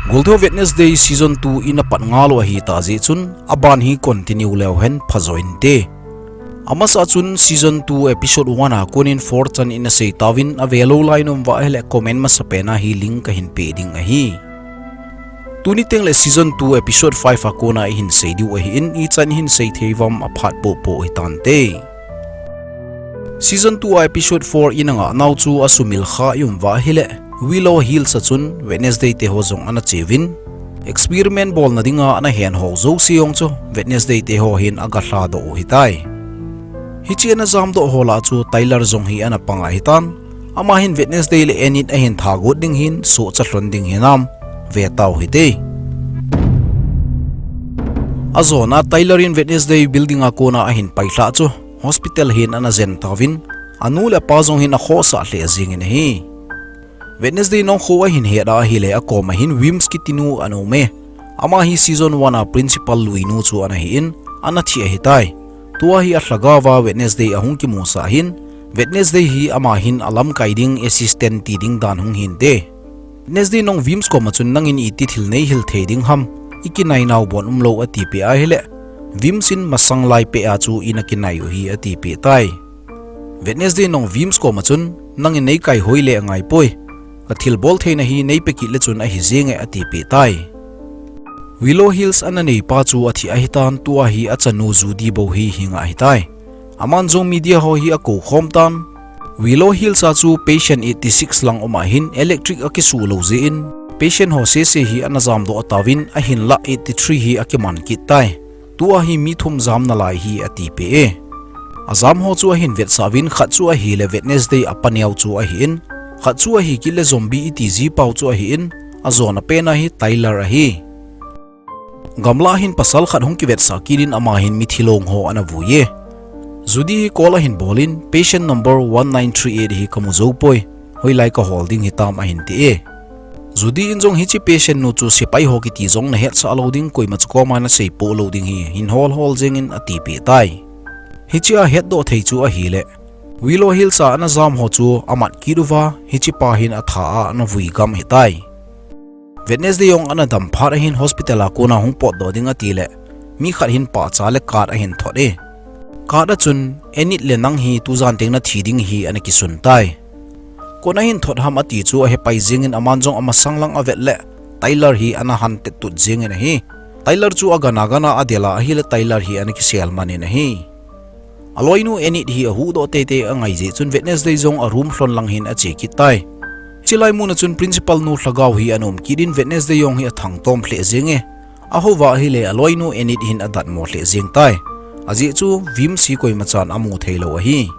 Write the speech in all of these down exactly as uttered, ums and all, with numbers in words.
Goltho Wednesday season two ina pat ngal u ahi ta jeh chun, aban hi continue leu hen phajo inte. Amasa chun season two episode one a konin four chan ina sei tauvin, avelou lai nom uva ahile comment masapen a hi link kahin pe ding ahi. Tuni tengle season two episode five a kona ihin sei diu ahin, ichan ihin sei thei uvam aphat popo hitante. Season two a episode four ina ngah nau chu asumil kha i um uva ahile, Willow Hills a chun Wednesday te ho jong ana cheuvin, experiment bolna dinga ana hen ho jouse jong chu Wednesday te ho hin aga lhadoh u hitai. Hiche ana jamdoh ho lah chu Tyler jong hi ana pang ahitan. Ama hin Wednesday le Enid ahin thagot ding hin sohcha lhon ding hinam, vetau hite. Ajona Tyler in Wednesday building a kona ahin pailhah chu hospital hin ana jen tauvin, anu le apa jong hin akhohsah lheh jengin ahi. Wednesday nong kho ahin het a ahile akoma hin Wims kitinu ana um e. Ama hi season one a principal luinu chu ana hin, ana thi ahitai. Tua hi alhagao va Wednesday ahung kimusah hin, Wednesday hi ama hin alamkai ding assistant ti ding dan hung hinte. Wednesday nong Wims koma chun nangin iti thil neihil thei ding ham, ikinai nau bon umlou atipeh ahile, Wims in masang lai peh a chu ina kinai u hi atipeh tai. Wednesday nong Wims koma chun, nangin neikai hoi le angaipoi. Kathilbol theina hi neipe kit le chun ahi jenge atipeh tai. Willow Hills ana neipa chu athi ahitan, tua hi achanu Judy bou hi hing ahitai. Aman jong media ho hi akoukhom tan. Willow Hills a chu patient eighty six lang um ahin electric akisuh lou jeh in, patient ho sese hi ana jamdoh tauvin ahinlah eighty three hi akiman kit tai. Tua hi mi thum jam nalai hi atipeh e. Ajam ho chu ahin vetsah uvin khat chu ahile Wednesday apaneo chu ahin, khat chu ahi kit le zombie iti jipau chu ahin, ajona pen a hi Tyler ahi. Gamlah hin pasal khat hung kivetsah kit in ama hin mithi long ho ana vui e. Judy hi call ahin bolin, patient number one nine three eight hi kamu joupoi, hoilai kahol ding hitam ahin ti e. Judy in jong hiche patient nu chu sepai ho kiti jong nahetsah lou ding, koima chu koma naseipoh lou ding hi, hin hol hol jengin atipeh tai. Hichea hetdoh thei chu ahile, Willow Hills a ana jam ho chu amat kit uva, hichepa hin atha a ana vui gam hitai. Wednesday jong ana dam phat ahin hospital a kona hung potdoh ding atile, mi khat hin pahcha le card ahin thot e. Card a chun, Enid le nang hi tujan teng nathi ding hi ana kisun tai. Koi ahin thot ham ati chu ahepai jengin aman jong amasang lang avet le, Tyler hi ana han tettut jengin ahi. Tyler chu agana gana adel a ahile Tyler hi ana kisel manin ahi. Aloinu Enid hi ahuhdoh teitei angai jeh chun Wednesday jong a room lhon lang hin ache kit tai. Chulai muna chun principal nu lhagao hi ana um kit in Wednesday jong hi athangtom lheh jenge. Ahouva ahile aloinu Enid hin adatmo lheh jeng tai. Ajeh chu Wims hi koimachan amu theilou ahi.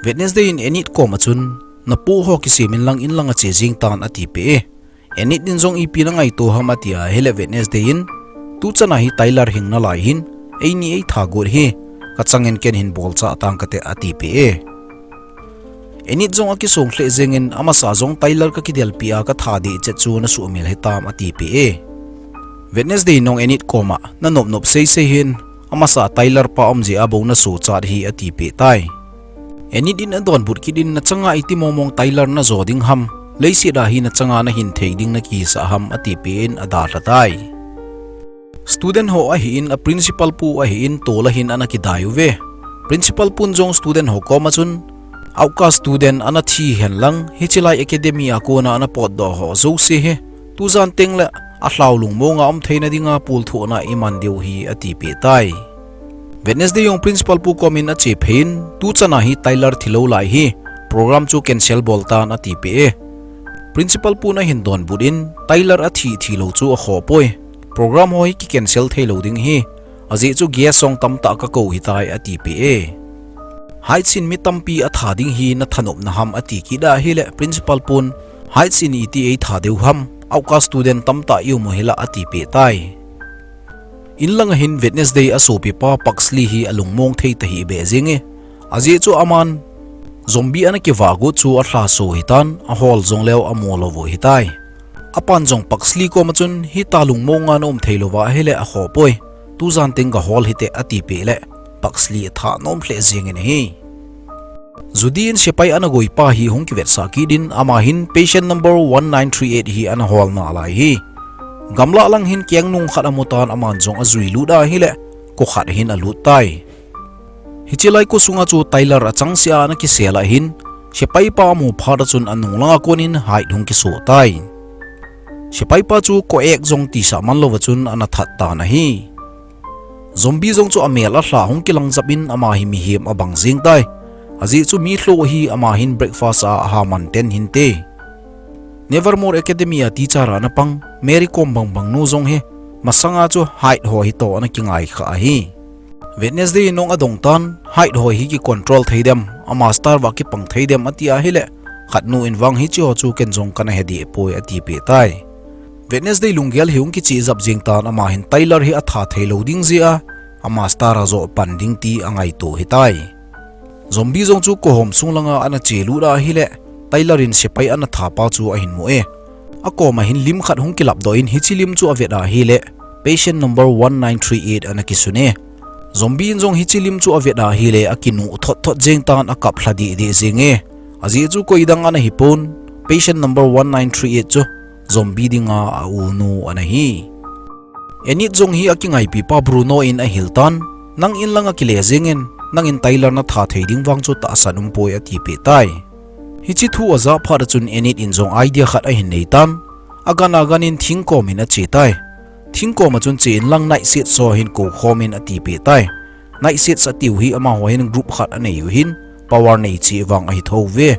Wednesday in Enid koma chun, napu ho kisem inlang inlanga che jeng tan atipeh e. Enid in jong ipi nangaito ham ati ahile Wednesday in, tuchana hi Tyler hing nalai hin, eini eitha got hi, kachangin ken hin bolchah tang kate atipeh e. Enid jong akisong lheh jengin amasa jong Tyler kakidelpi a katha dehchet chu nasuhmil hitam atipeh e. Wednesday nong Enid koma nanop nop seisei hin, amasa Tyler pa um jeh a bou nasochat hi atipeh tai. Enid in adonbut kit in nachanga iti mongmong Tyler najo ding ham, leiset a hi nachanga nahin thei ding nakihisah ham atipeh in adalha tai. Student ho ahin a principal pu ahin tola hin ana kidai uve. Principal pun jong student ho koma chun, outcast student ana thi henlang, hichelai academy a kona ana potdoh ho jouse hi, tujan tengle alhao lungmonga um theina dinga pulthohna iman diu hi atipeh tai. Wednesday jong principal pu komin ache phei in, tuchana hi Tyler thilou lai hi, program chu cancel bol tan atipeh e. Principal pun ahin donbut in, Tyler athi thilou chu akhoh poi. Program ho hi kicancel theilou ding hi, ajeh chu guest jong tamtah kakou hitai atipeh e. Heights in mi tampi atha ding hi nathanopna ham ati kit ahile principal pun, Heights in iti eitha diu ham, outcast student tamtah ium u hila atipeh tai. Inlanga hin Wednesday asopipa Pugsley hi alungmong thei tahih beh jenge. Ajeh chu aman zombie ana kivah got chu alhaso hitan, ahol jongleu amu lou u hitai. Apan jong Pugsley koma chun hita lungmonga naum theilouva ahile akhoh poi. Tujan teng gahol hite atipeh le Pugsley atha nom lheh jengin ahi. Judy in sepai ana goipa hi hung kivetsah kit in ama hin patient number one nine three eight hi ana hol nalai hi. Gamlah lang hin kengnung khat amu tan aman jong ajui lut ahile, ko khat hin alut tai. Hiche lai ko sunga chu Tyler achangseh a ana kisel ahin, sepai pa amu phat a chun anung langa konin Hyde hung kisoh tai. Sepai pa chu ko ek jong tisah man louva chun ana that tan ahi. Zombie jong chu amel alha hung kilang jap in ama hi mihem abang jeng tai. Ajeh chu mi lhoh ahi, ama hin breakfast a aha man ten hinte. Nevermore Academy a teacher a ana pang, Mary kom bang bang nu jong hi, masanga chu Hyde ho hi toh ana kingai kha ahi. Wednesday in jong adong tan, Hyde ho hi kicontrol thei dem, a master va kipang thei dem ati ahile, khat nu in vang hiche ho chu ken jong kana he deh poi ati peh tai. Wednesday lunggel hi hung kichih jap jeng tan ama hin Tyler hi atha thei lou ding jeh a, a master a joh pan ding ti angaito hitai. Zombie jong chu kohom sung langa ana che lut ahile, Tyler in sepai ana tha pa chu ahin mu e. Akoma hin lim khat hung kilap doh in hiche lim chu avet ahile, patient number one nine three eight ana kisun e. Zombie in jong hiche lim chu avet ahile, akinuh thot thot jeng tan akap lha deh deh jeng e. Ajeh chu koidang ana hipon, patient number one nine three eight chu zombie dinga a unu ana hi. Enid jong hi akingaipi pa Bruno in ahil tan, nang in lang akile jeng in, nangin Tyler natha thei ding vang chu tahsan um poi ati peh tai. Hiche thu aja phat a chun Enid in jong idea khat ahin nei tan, agan agan in thingkom in ache tai. Thingkom a chun che in lang Nightshade ho hin kou khom in ati peh tai. Nightshade atiu hi amaho hin group khat anei u hin, power nei che vang ahi thou ve.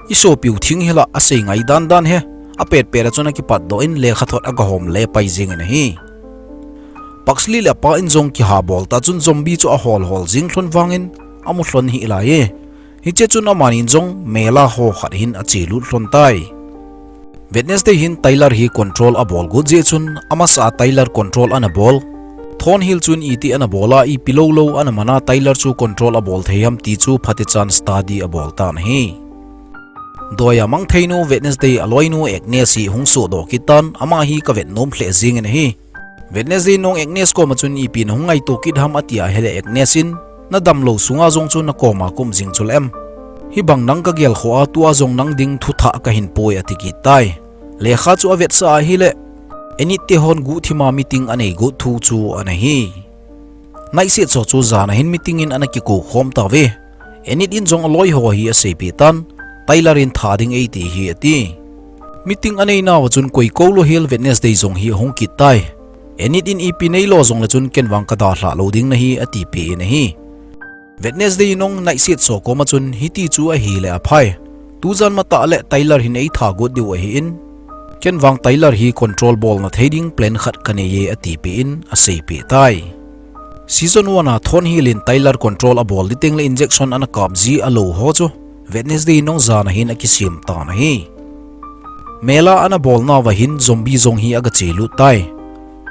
I sopiu thing hi la asei ngai dan dan he, apet pet a chun akipat doh in lekha thot aga hom le pai jeng in ahi. Pugsley le apa in jong kiha bol ta chun zombie chu ahol hol jing lhon vangin amu lhon hih lai e. Hiche chun amanin jong mela ho khat hin ache lut lhon tai. Wednesday hin Tyler hi control abol got jeh chun amasa a Tyler control ana bol. Thornhill chun iti ana bol a ipi lou lou ana man a Tyler chu control abol thei ham ti chu phatichan study abol tan ahi. Doi a mangthei nu Wednesday aloinu Agnes hi hung sohdoh kit tan ama hi kavet nom lheh jeng in ahi. Wednesday in jong Agnes koma chun ipi nahung ngaito kit ham ati ahile Agnes in, nadam lou sunga jong chu nakoma ka um jing chu le em. Hibang nang kagel khoh a tua jong nang ding thu thah kahin poi ati kit tai. Lekha chu avetsah ahile, Enid te hon guhthima meeting anei got thu chu ana hi. Nightshade ho chu jan a hin meeting in ana kikou khom tauve. Enid in jong aloi ho hi aseipeh tan, Tyler in tha ding eiti hi ati. Meeting anei nauva chun koi kou lou hel Wednesday jong hi ahung kit tai. Enid in ipi neilo jongle chun ken vang kadalhah lou ding nahi ati peh in ahi. Wednesday in jong Nightshade ho koma chun hiti chu ahile aphai. Tujan matah le Tyler hin eitha got diu ahin. Ken vang Tyler hi control bolna thei ding plan khat kanei e ati peh in aseipeh tai. Season one a Thornhill in Tyler control abol ding teng le injection ana kap ji alou ho chu Wednesday in jong jan a hin akisem tan ahi. Mela ana bol nauva hin zombie jong hi aga che lut tai.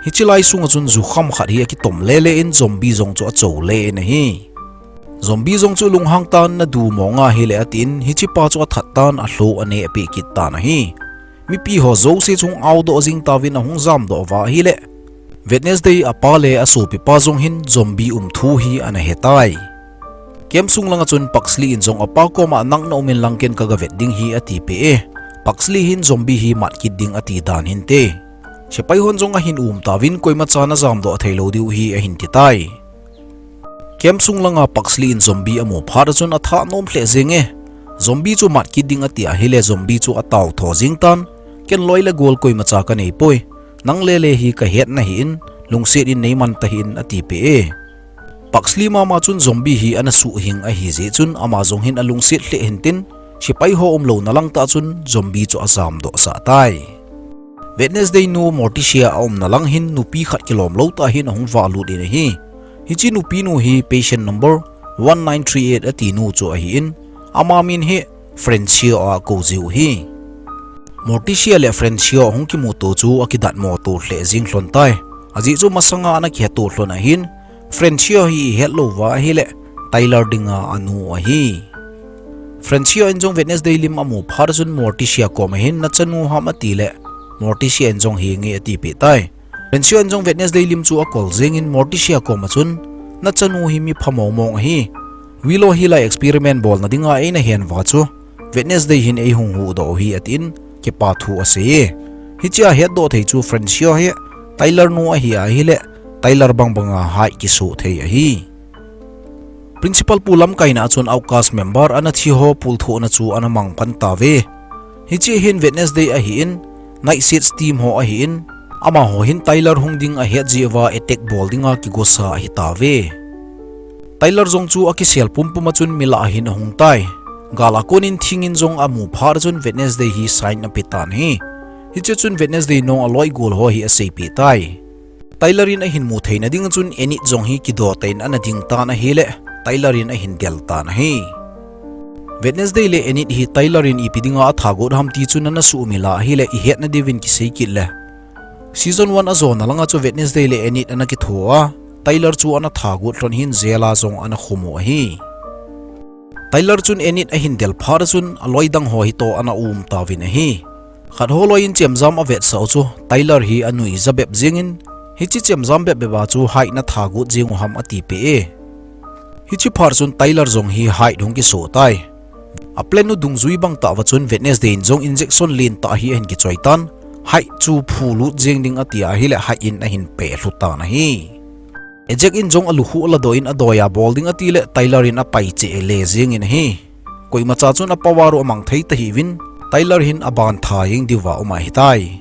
Hiche lai sunga chun jukham khat hi akitom le le in zombie jong chu acho le in ahi. Zombie jong chu lunghang tan nadu mong ahile atin hiche pa chu athat tan alho aneh peh kit tan ahi. Mipi ho jouse chu hung aodoh jing tauvin ahung jamdoh uva ahile, Wednesday apa le asopipa jong hin zombie um thu hi ana he tai. Camp sung langa chun Pugsley in jong apa koma nang na um in lang ken kaga vet ding hi ati peh e. Pugsley hin zombie hi mat kit ding ati dan hinte. Sepai hon jong ahin um tauvin koimacha najamdoh thei lou diu hi ahin ti tai. Camp sung langa Pugsley in zombie amu phat a chun atha nom lheh jeng e. Zombie chu mat kit ding ati ahile zombie chu atao tho jeng tan. Ken loi le gol koimacha kanei poi. Nang le le hi kahet nahi in, lungset in neiman tahih in ati peh e. Pugsley mama chun zombie hi ana suhhing ahi jeh chun ama jong hin alungset lheh hin tin, sepai ho umlouna lang tah chun zombie chu ajamdoh sah tai. Wednesday nu Morticia aumna lang hin nupi khat kilom lou tah hin ahung vah lut in ahi. Hiche nupi nu hi patient number one nine three eight ati nu chu ahin, ama min hi Francia a kou jiu hi. Morticia le Francia hung kimuto chu akidatmo to lheh jing lhon tai. Ajeh chu masanga ana kiheto lhon ahin, Francia hi ihet louva ahile, Tyler dinga anu ahi. Francia in jong Wednesday lim amu phat a chun Morticia koma hin nachanu ham ati le, Morticia in jong henge ati peh tai. Francia in jong Wednesday lim chu akol jeng in Morticia koma chun, nachanu hi mi pha mong mong ahi. Willow hi lai experiment bolna dinga eina hen uva chu, Wednesday hin eihung huhdoh u hi atin, kipa thu asei e. Hichea hetdoh thei chu Francio hi Tyler nu ahi ahile, Tyler bang banga Hyde kisoh thei ahi. Principal pu lamkaina a chun outcast member ana thi ho pulthohna chu ana mang pan tave. Hiche hin Wednesday ahin, Night Shades team ho ahin, amaho hin Tyler hung ding ahet jeh uva attack bol dinga kigosa ahi tave. Tyler jong chu akisel pumpum a chun milah ahin ahung tai. Gal a konin thingin jong amu phat a chun Wednesday hi sign ape tan ahi. Hiche chun Wednesday nong aloi gol ho hi aseipeh tai. Tyler in ahin mu theina ding chun Enid jong hi kido tah in ana ding tan ahile, Tyler in ahin del tan ahi. Wednesday le Enid hi Tyler in ipi dinga atha got ham ti chu nana sumil a ahile, ihetna diuvin kisei kit le. Season one ajona langa chu Wednesday le Enid ana kitho a, Tyler chu ana tha got lhon hin jail a jong ana khum u ahi. Tyler chun Enid ahin del phat a chun aloi dang ho hi toh ana um tauvin ahi. Khat ho loi in chemjam avetsah u chu Tyler hi anuija bep jengin, hiche chemjam bep bep a chu Hyde natha got jeng u ham atipeh e. Hiche phat chun Tyler jong hi Hyde hung kisoh tai. A plan u dungjui bang tah uva chun Wednesday in jong injection lentah hi ahin kichoi tan, Hyde chu phulut jeng ding ati ahile Hyde in ahin peh lhu tan ahi. Jack in jong alukhuh ladoh in adoi a bol ding ati le Tyler in apai cheh le jengin ahi. Koimacha chun a power u amang thei tahih uvin, Tyler hin aban tha jeng diuva um ahitai.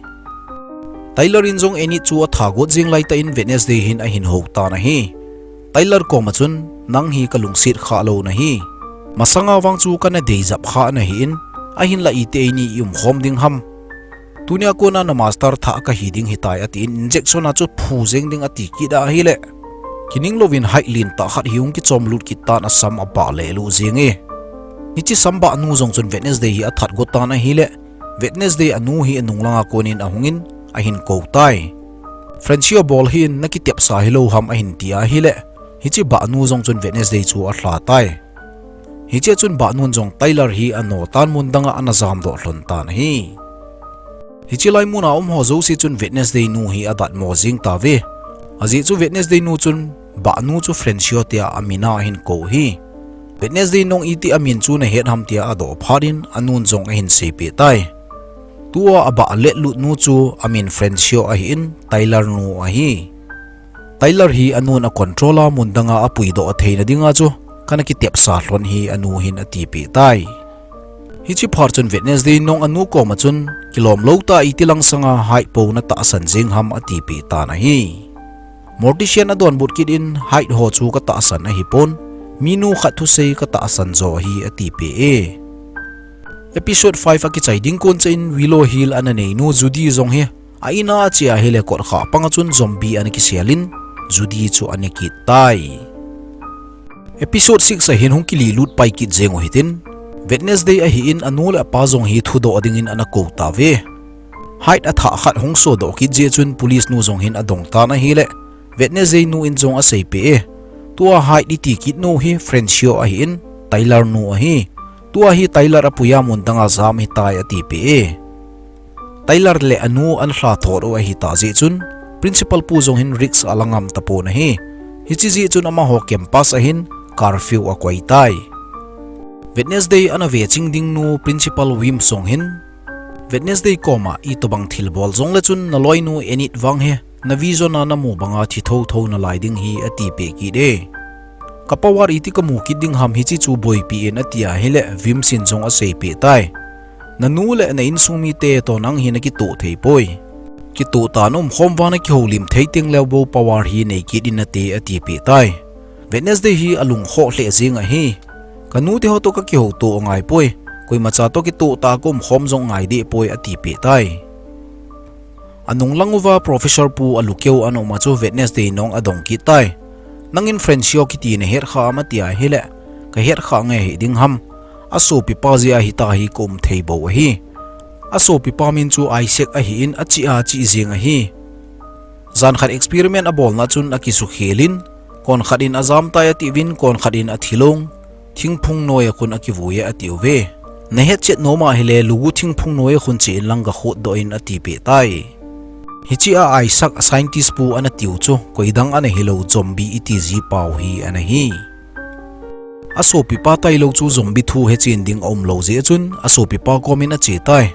Tyler in jong Enid chu atha got jeng laitah in Wednesday hin ahin hou tan ahi. Tyler koma chun, nang hi kalungset khah lou nahi. Masanga vang chu kana deijap khah nahin, ahinla iti eini i umkhom ding ham. Tunia kona na master thah kahi ding hitai atin injection a chu phu jeng ding ati kit ahile, kining louvin Hyde lentah khat hi hung kichom lut kit tan asam abah lelu jeng e. Hiche sam bah nu jong chun Wednesday hi athat got tan ahile, Wednesday anu hi anung langa konin ahungin ahin kou tai. Francio bol hin nakitepsa hilou ham ahin ti ahile, hiche bah nu jong chun Wednesday chu alha tai. Hiche chun bah nun jong Tyler hi ano tan mun danga ana jamdoh lhon tan ahi. Hiche lai muna um ho jouse chun Wednesday nu hi adatmo jeng tave. Ajeh chu Wednesday nu chun bah nu chu Francio tia amin a ahin kou ahi. Wednesday nong iti amin chu nahet ham tia adoh phat in anun jong ahin seipeh tai. Tua abah letlut nu chu amin Francio ahin Tyler nu ahi. Tyler hi anun a control a mun danga apuidoh theina dinga chu kana kitepsa lhon hi anu hin atipeh tai. Hiche phat chun Wednesday nong anu koma chun, kilom lou tah iti lang sanga Hyde pou natahsan jeng ham atipeh tan ahi. Mortician adonbut kit in Hyde ho chu katahsan ahipon, minu khat thusei katahsan jo ahi atipeh e. Episode five akichai ding kon cheh in Willow Hill ana neinu Judy jong hi a in a ache ahile kotkhah panga chun zombie ana kiselin Judy chu ana kit tai. Episode six ahin hung kililut pai kit jeng u hitin, Wednesday ahin anu le apa jong hi thudoh dingin ana kou tave. Hyde athah khat hung sodoh kit jeh chun police nu jong hin adong tan ahile, Wednesday nu in jong aseipeh e. Tua Hyde iti kit nu hi Francio ahin, Tyler nu ahi. Tua hi Tyler apuiya mun danga jam ahitai atipeh e. Tyler le anu ana lha thot u ahitah jeh chun, principal pu jong hin risk ala ngam tapon ahi. Hiche jeh chun amaho campus ahin curfew akoi tai. Wednesday ana veching ding nu principal Wims jong hin, Wednesday koma itobang thilbol jongle chun naloinu Enid vang hi na vision a namu banga thi thotho nalai ding hi atipeh kit e. Ka power iti kamu kit ding ham hiche chu boipi in ati ahile Wims in jong aseipeh tai. Nanu le na insung mite toh nang hi nakitoh thei poi. Kitoh tah a naumkhom uva nakihoulim thei tengleu bou power hi nei kit in nate atipeh tai. Wednesday hi alungkhoh lheh jeng ahi. Kanu teho toh kakihoutoh angai poi. Koimacha toh kitoh tah a kaumkhom jong angai deh poi atipeh tai. Anung lang uva professor pu alukeu ana um a chu Wednesday nong adong kit tai. Nangin Francio kiti nahet khah am ati ahile, kahet khah nge hiding ham. Asopipa jeh a hitia hi kaum thei bou ahi. Asopipa min chu Isaac ahin achih a chih jeng ahi. Jan khat experiment abolna chun akisukhel in, kon khat in ajam tai atiuvin, kon khat in athilong, thingphung noi a khun akivui e atiuve. Nahetchet nom ahile, lugu thingphung noi a khun che inlang gakhutdoh in atipeh tai. Hiche a Isaac scientist pu ana tiu chu, koidang ana hilou zombie iti jipau hi ana hi. Asopipa tailou chu zombie thu hechen ding aumlou jeh chun, asopipa komin ache tai.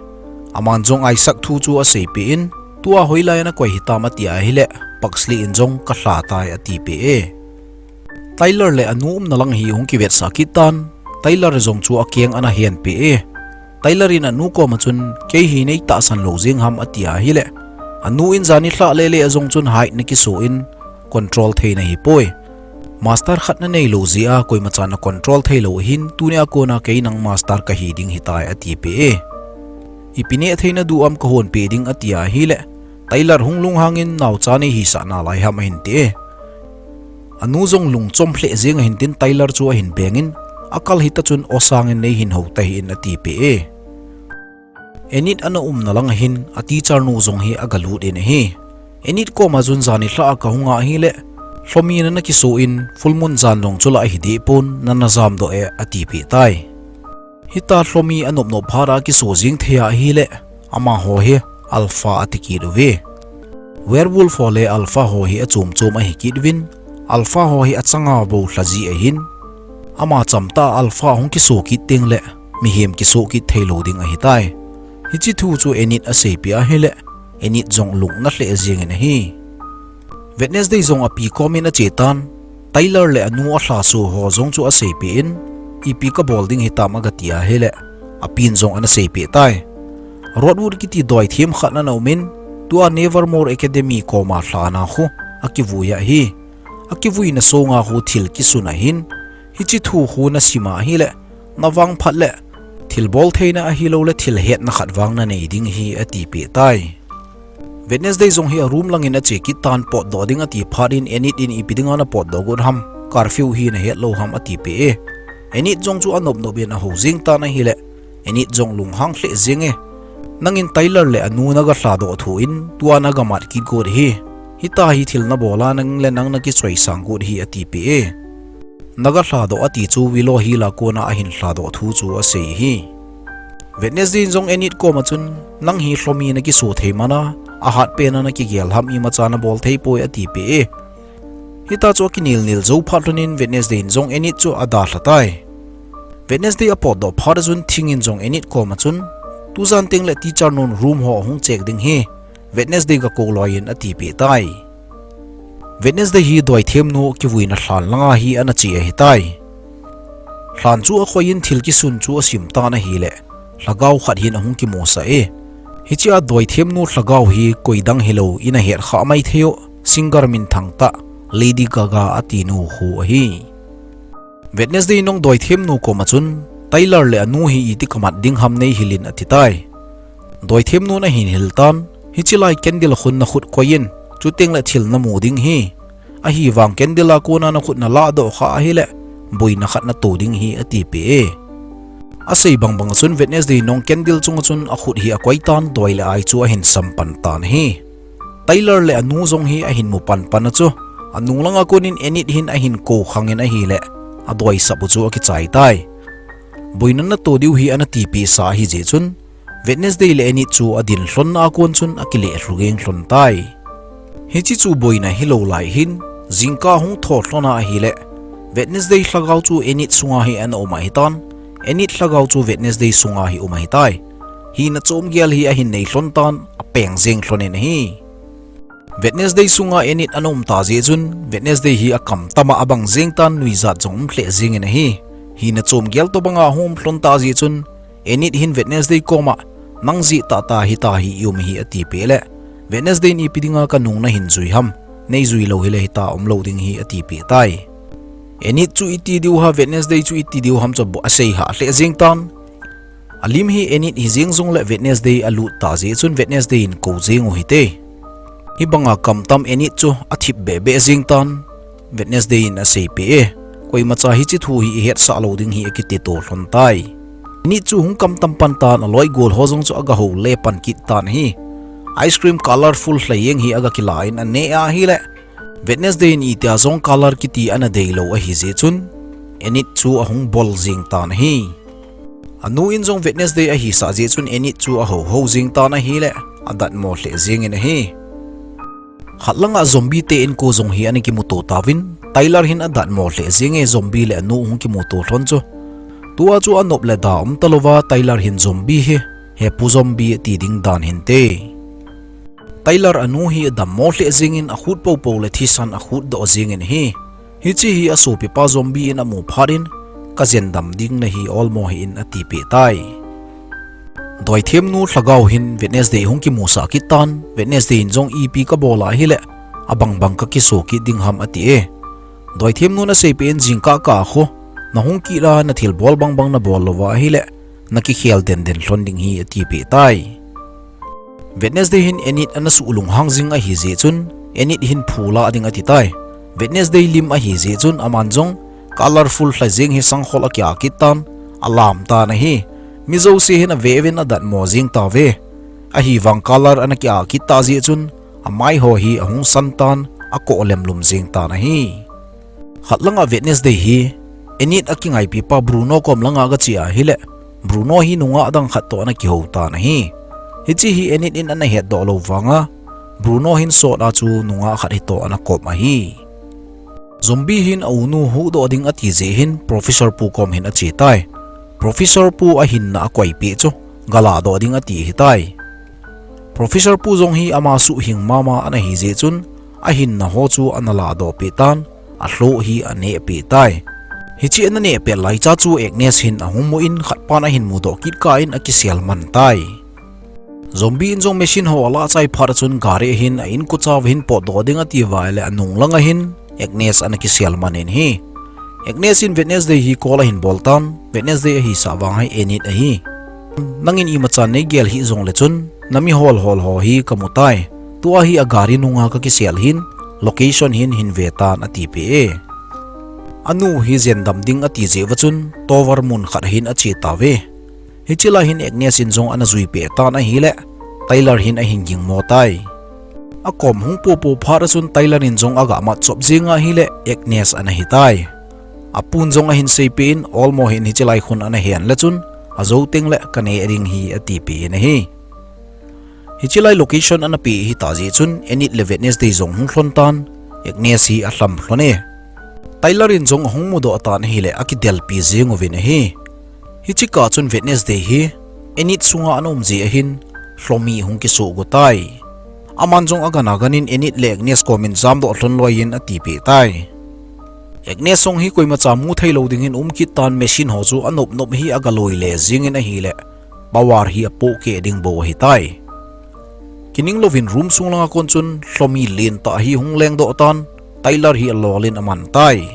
Aman jong Isaac thu chu aseipeh in, tua hoilai a nakoi hitam atia ahile, Pugsley in jong kalha tai atipeh e. Tyler le anu umna lang hi hung kivetsah kit tan, Tyler jong chu akeng ana henpeh e. Tyler in anu koma chun, kei hi neitahsan lou jeng ham atia ahile, anu in jani lhah lele a jong chun height nakiso in, control thei nahipoi. Master khat naneilou jeh a koimachan nacontrol theilou ahin, tunia kona kei nang master kahi ding hitai atipeh e. Ipi neh thei naduh am kahonpeh ding atia ahile, Tyler hung lunghang in naocha neihisah nalai ham ahin ti e. Anu jong lungchom lheh jeng ahin tin Tyler chu ahin beng in, akal hita chun aw sangin neihin hou tahih in atipeh e. Enid ana umna lang ahin, a teacher nu jong hi agalut in ahi. Enid koma chun jani lhah a kahung a ahile, lhomi nana kiso in, full moon jan jong chu la ahideh pon, nana jamdoh e atipeh tai. Hita lhomi anop nop phat a kiso jeng thei a ahile, amaho hi alpha ati kit uve. Werewolf ho le alpha ho hi achom chom ahi kit uvin, alpha ho hi achanga bou lha ji ahin, ama chamtah alpha hung kiso kit tengle, mihem kiso kit theilou ding ahitai. Hiche thu chu Enid aseipeh ahile, Enid jong lungna lheh jeng in ahi. Wednesday jong api kom in ache tan, Tyler le anu alhaso ho jong chu aseipeh in, ipi kabol ding hitam agati ahile, apin jong ana seipeh tai. Rodwood kiti doithem khat ana um in, tua Nevermore Academy koma lhana khu akivui ahi. Akivuina songa khu thil kisun ahin, hiche thu khu nasim a ahile, navangphat le, thilbol theina ahiloule thil hetna khat vang nanei ding hi atipeh tai. Wednesday jong hi a room langin ache kit tan, potdoh ding ati phat in Enid in ipi dinga napotdoh got ham, curfew hi nahet lou ham atipeh e. Enid jong chu anop nop in ahou jeng tan ahile, Enid jong lunghang lheh jeng e. Nangin Tyler le anu nagalhadoh thu in, tua nagamat kit got hi. Hita hi thil nabol a nang le nang nakichoisang got hi atipeh e. Nagalhadoh ati chu Willow Hill a kona ahin lhadoh thu chu asei hi. Wednesday in jong Enid koma chun, nang hi lhomi nakiso thei mana, ahatpen a nakigel ham imacha nabol theipoi atipeh e. Hita chu akinel nel jou phat lhonin Wednesday in jong Enid chu adalha tai. Wednesday apotdoh phat a chun Thing in jong Enid koma chun, tujan tengle teacher nun room ho ahung check ding hi, Wednesday gakou loi in atipeh tai. Wednesday hi doithemnu kivuina lhan langa hi ana che ahitai. Lhan chu akhoi in thil kisun chu asim tan ahile, lhagao khat hin ahung kimusah e. Hichea doithemnu lhagao hi koidang hilou in ahet kha maithei u, singer minthang tah, Lady Gaga atinu khu ahi. Wednesday in jong doithemnu koma chun, Tyler le anu hi iti kamat ding ham neihil in atitai. Doithemnun ahin hil tan, hiche lai candle a khun nakhut koi in, chutengle thil namu ding hi. Ahivang candle a kona nakhut nalahdoh kha ahile, boina khat nato ding hi atipeh e. Asei bangbang a chun Wednesday in jong candle chunga chun akhut hi akoi tan, doi le ai chu ahin sampan tan ahi. Tyler le anu jong hi ahin mu panpan a chu, anung langa konin Enid hin ahin kou khangin ahile, adoisap u chu akichai tai. Boina nato diu hi ana tipeh sa ahijeh chun, Wednesday le Enid chu adin lhonna a kon chun akileh lhugeng lhon tai. Hiche chu boina hilou lai hin, jingkah hung tho lhona ahile, Wednesday lhagao chu Enid sunga hi ana um ahitan, Enid lhagao chu Wednesday sunga hi um ahitai. Hina chomgel hi ahin nei lhon tan, apeng jeng lhonin ahi. Wednesday sunga Enid ana um ta jeh chun, Wednesday hi akamtama abang jeng tan, nuijat jong um lheh jengin ahi. Hina chomgel tobanga hung um lhon ta jeh chun, Enid hin Wednesday koma, nang jeh tahtah hita hi i um hi atipeh le, Wednesday in ipi dinga kanung nahin jui ham, neijui lou hile hita umlou ding hi atipeh tai. Enid chu iti diu ham, Wednesday chu iti diu ham chu asei hah lheh jeng tan. Alim hi Enid hijeng jongle Wednesday alut ta jeh chun Wednesday in kou jeng u hite. Hibanga kamtam Enid chu athip behbeh jeng tan, Wednesday in aseipeh e. Koimacha hiche thu hi ihetsah lou ding hi akiti to lhon tai. Enid chu hung kamtam pan tan, aloi gol ho jong chu agahou le pan kit tan ahi. Ice cream colorful lhajeng hi agakilah in ane ahile, Wednesday in itia jong color kiti ana deilou ahijeh chun, Enid chu ahung bol jeng tan ahi. Anu in jong Wednesday ahisah jeh chun Enid chu ahouhou jeng tan ahile, adatmo lheh jengin ahi. Khat langa zombie te inko jong hi ana kimuto tauvin, Tyler hin adatmo lheh jenge zombie le anu hung kimuto lhon chu. Tua chu anop le da um talouva Tyler hin zombie hi He Pu Zombie ati ding dan hinte. Tyler anu hi adammo lheh jingin akhut popo le thisan akhut doh jingin ahi. Hiche hi asopipa Zombie in amu phat in, "Kajendam ding nahi olmo hih in," atipeh tai. Doithemnu lhagao hin Wednesday hung kimusah kit tan, Wednesday in jong ipi kabol ahile, abang bang kakiso kit ding ham ati e. Doithemnun aseipeh in, "Jingkah kah a khu nahung kit a nathilbol bang bang nabol louva ahile, nakikhel den den lhon ding ahi," atipeh tai. Wednesday hin Enid ana suh lunghang jing ahi jeh chun, Enid hin phu lah ding ati tai. Wednesday lim ahi jeh chun, aman jong colorful lha jeng hi sangkhol akia kit tan, alam tan ahi. Mi jouse hin ave uvin adatmo jing tauve. Ahivang color ana kia kit tah jeh chun, amai ho hi ahung san tan, akoh lemlum jeng tan ahi. Khat langa Wednesday hi Enid akingaipipa Bruno kom langa agache ahile, Bruno hi nungah dang khat toh ana kihou tan ahi. Hiche hi Enid in ana hetdoh lou vanga, Bruno hin sot a chu nungah khat hitoh ana kop ahi. Zombie hin aunu huhdoh ding ati jeh hin Professor Pu kom hin ache tai. Professor Pu ahinna akoipeh chu, galahdoh ding ati ahitai. Professor Pu jong hi ama suhhing mama ana hi jeh chun, ahinna ho chu ana lahdoh peh tan, alhoh hi aneh peh tai. Hiche ana neh pet laicha chu Agnes hin ahung mu in, khatpan ahin mudoh kit kah in akisel man tai. Zombie in jong machine ho alah chai phat a chun gari hin a inkocha uva hin potdoh ding ati uva ahile anung langa hin Agnes ana kisel man in ahi. Agnes in Wednesday hi call ahin bol tan, Wednesday ahisah vang hi Enid ahi. "Nangin imachan neigel hih jongle chun, nami hol hol ho hi kamu tai. Tua hi agari nunga kakisel hin, location hin hin ve tan," atipeh e. Anu hi jendam ding ati jeh uva chun, tower mun khat a hin ache tauve. Hiche lai hin Agnes in jong ana juipeh tan ahile, Tyler hin ahin gingmo tai. Akom hung popo phat a chun Tyler in jong aga matchop jeng ahile, Agnes ana hitai. Apun jong ahin seipeh in, olmo hih in hiche lai khun ana hen le chun, ajou tengle kaneh ding ahi atipeh in ahi. Hiche lai location ana peh ahitah jeh chun, Enid le Wednesday jong hung lhon tan, Agnes hi alham lhon e. Tyler in jong ahung mudoh tan ahile, akidelpi jeng uvin ahi. Hiche kah chun Wednesday hi Enid sunga ana um jeh ahin, lhomi hung kisoh go tai. Aman jong agan agan in Enid le Agnes kom in jamdoh lhon loi in atipeh tai. Agnes jong hi koimacha mu theilou dingin um kit tan, machine ho chu anop nop hi agaloi le jengin ahile, power hi apohkeh ding bou ahitai. Kining louvin room sung langa kon chun lhomi lentah hi hung lengdoh tan, Tyler hi alol in aman tai.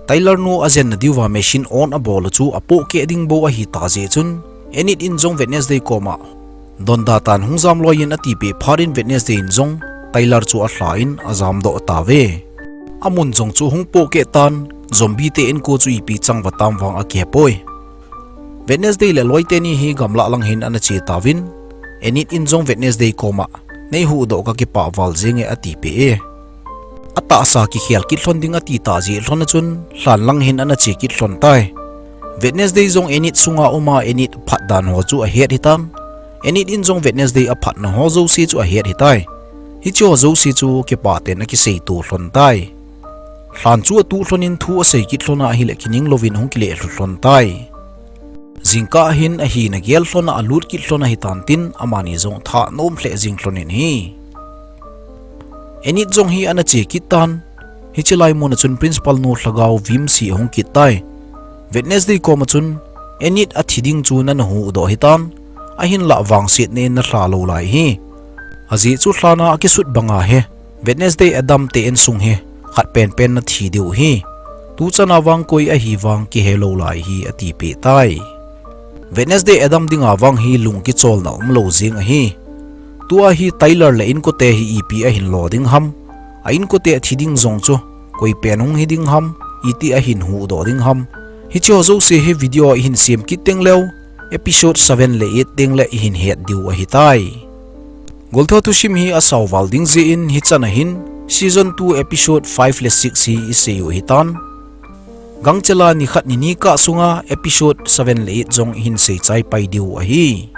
Tyler nu ajenna diuva machine on abol u chu apohkeh ding bou ahitah jeh chun, Enid in jong Wednesday koma donda tan hung jam loi in atipeh phat in Wednesday in jong Tyler chu alha in ajamdoh tauve. Amun jong chu hung pohkeh tan, zombie te inko chu ipi chang uva tam vang akihepoi. Wednesday le loi teni hi gamlah lang hin ana che tauvin, Enid in jong Wednesday koma, "Neihuhdoh kakipah val jenge," atipeh e. Atahsa kikhel kit lhon ding atitah jeh lhon a chun, lhan lang hin ana che kit lhon tai. Wednesday jong Enid sunga uma Enid phat dan ho chu ahet hitan, Enid in jong Wednesday aphatna ho jouse chu ahet hitai. Hiche ho jouse chu kipah ten akiseitu lhon tai. Lhan chu atuh lhon in thu asei kit lhon ahile kining louvin ahung kilelhut lhon tai. Jingkah hin ahina gel lhon a alut kit lhon ahitan tin amani jong thanom lheh jing lhon in ahi. Enid jong hi ana che kit tan, hiche lai mun a chun principal nu lhagao Vimsi ahung kit tai. Wednesday koma chun, "Enid athi ding chu nana huhdoh hitam, ahinlah vangsetna in nalha lou lai hi. Ajeh chu lhan a akisut banga hi Wednesday Adam te insung hi khat penpen nathi diu hi. Tuchan a vang koi ahi vang kihe lou lai hi," atipeh tai. Wednesday Adam dinga vang hi lung kicholna umlou jing ahi. Tua hi Tyler le inkote hi ipi ahin lo ding ham, a inkote athi ding jong chu koi pen hung hi ding ham, iti ahin huhdoh ding ham. Hiche ho jouse hi video a ihin sem kit teng leu, episode seven le eight teng le ihin het diu ahitai. Goltho thusim hi asao val ding jeh in hichan a hin season two episode five le six hi isei u ahitan. Gangchel a nikhat nini kah sunga episode seven le eight jong ihin seichai pai diu ahi.